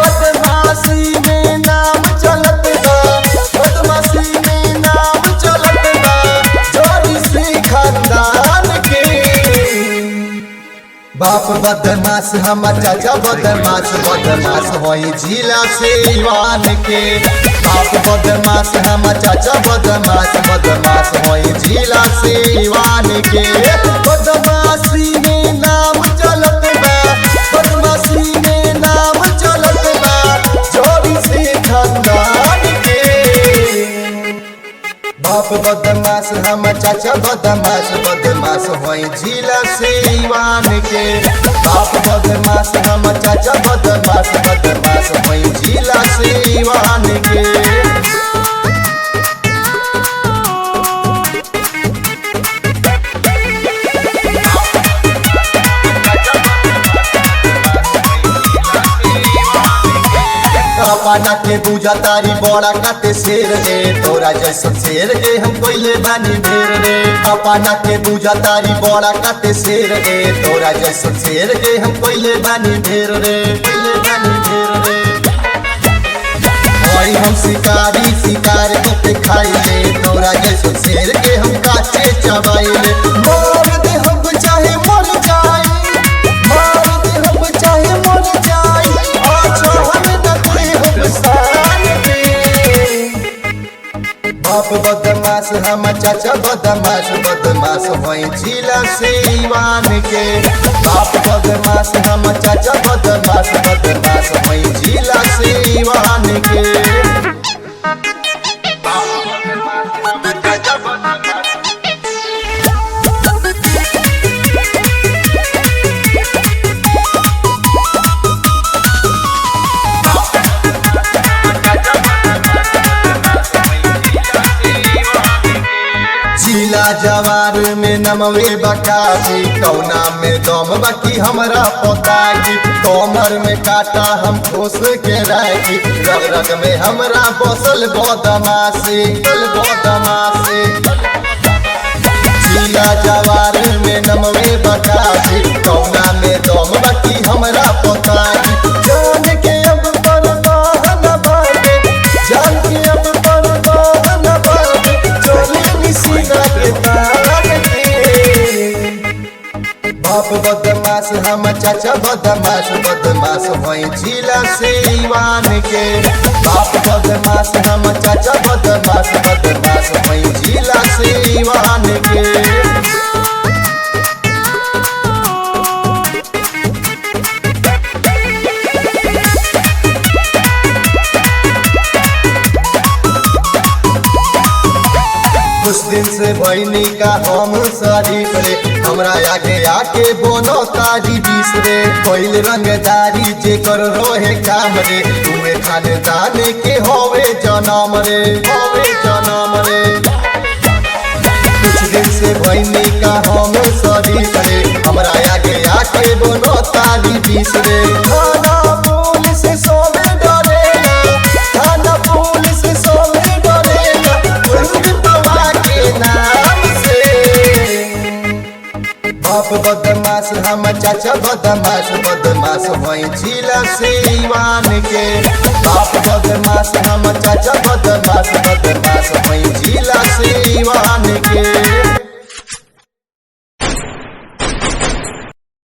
बदमाशी में नाम चलत बा, बदमाशी में नाम चलत बा, जोरी सी खानदान के। बाप बदमाश हमर चाचा बदमाश, बदमाश होई जिला से ईवान के। बाप बदमाश हमर चाचा बदमाश, बदमाश होई जिला से ईवान के। बदमाशी में नाम चलत बा, बदमाशी में नाम चलत बा, जोरी से खानदान के। बाप बदमाश हमर चाचा बदमाश, बदमाश होई जिला से ईवान के। बाप बदमाश हमर चाचा बदमाश, बदमाश होई जिला से ईवान के। अपना के बुझा तारी बड़ा काते शेर रे, तोरा जैसन शेर के हम कोइले बानी ढेर रे। अपना के बुझा तारी बड़ा काते शेर रे, तोरा जैसन शेर के हम कोइले बानी ढेर रे, कोइले बानी ढेर रे। और हम शिकारी शिकार के खाई ले, तोरा जैसन शेर के हम काचे चबाई ले। मार दे हम चाहे मर जाए, मार दे हम चाहे मर जाए, अच्छा हम न कोई हम शान पे। बाप बदमाश हम चाचा बदमाश, बदमाश होई जिला से ईवान के। बाप बदमाश हम चाचा बदमाश, बदमाश होई जिला से ईवान के। जिला जवार में नमवे बकाजी, कौना में दम बाकी हमरा पोताजी। कमर में काटा हम ठोस के राखी, रग रग में हमरा बसल बदमाशी, बदमाशी। जिला जवार में नमवे बकाजी, कौना में दम बाकी हमरा पोताजी। जान के अब परवाह न बाटे, जान के अब परवाह न बाटे, चोली सीना के तान के। बाप बदमाश हम चाचा बदमाश, बदमाश होई जिला से ईवान के। बाप बदमाश हम चाचा बदमाश, बदमाश होई जिला से ईवान के। कुछ दिन से भैनी का हम शरीफ रे, हमरा आगे आके बोनो तारी बीस रे। कोइल रंगदारी जे कर रोहे काम रे, तुए खानदान के होवे जनम रे, होवे जनम रे। कुछ दिन से भैनी का हम शरीफ रे, हमरा आगे आके बोनो तारी बीस रे। थाना पुलिस सोवे डरेला, थाना पुलिस सोवे डरेला, के नाम से। बाप बदमाश हम चाचा बदमाश, बदमाश होई जिला से ईवान के। बाप बदमाश हम चाचा बदमाश, बदमाश